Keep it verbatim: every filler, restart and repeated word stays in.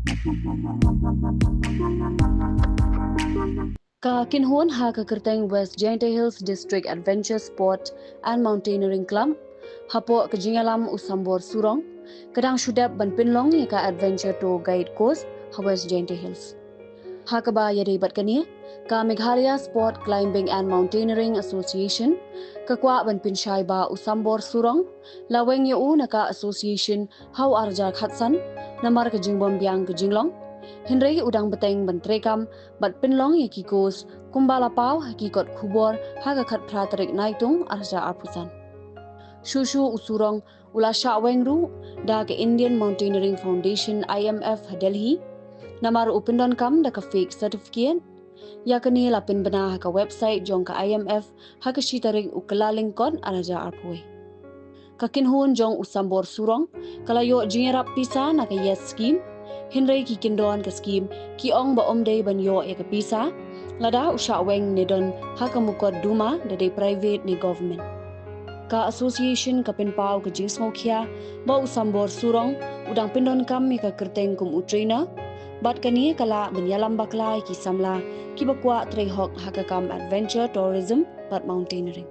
Ka kynhun ha ka kyrteng West Jaintia Hills District Adventure Sport and Mountaineering Club hapoh ka jingïalam u Sambor Surong ka dang shu dep ban pynlong ïa ka Adventure Tour Guide Course ha West Jaintia Hills. Ha kaba ïadei bad kane, ka Meghalaya Sport Climbing and Mountaineering Association ka kwah ban pynshai ba u Sambor Surong la weng ïa u na ka association ha u arhajar khatsan namar ka jingbym biang ka jinglong. Hynrei u dang bteng ban treikam bad pynlong ïa ki course kumba la paw ha ki kot khubor ha ka khatphra tarik Naitung arhajar arphew san. Shuh shuh u Surong u la shah weng ruh da ka Indian Mountaineering Foundation, I M F, ha Delhi namar u pyndonkam da ka fake certificate. Ïa kane la pynbna ha ka website jong ka I M F ha ka shi tarik u Kyllalyngkot arhajar arphew. Ka kynhun jong u Sambor Surong ka la ïoh jingïarap pisa na ka YES Scheme, hynrei ki kyndon ka scheme ki ong ba ym dei ban ïoh ïa ka pisa lada u shah weng ne don ha ka mukotduma, da dei private ne government. Ka association ka pynpaw ka jingsngewkhia ba u Sambor Surong u dang pyndonkam ïa ka kyrteng kum u trainer, bad kane ka lah ban ïalam bakla ïa ki samla kiba kwah trei hok ha ka kam adventure tourism bad mountaineering.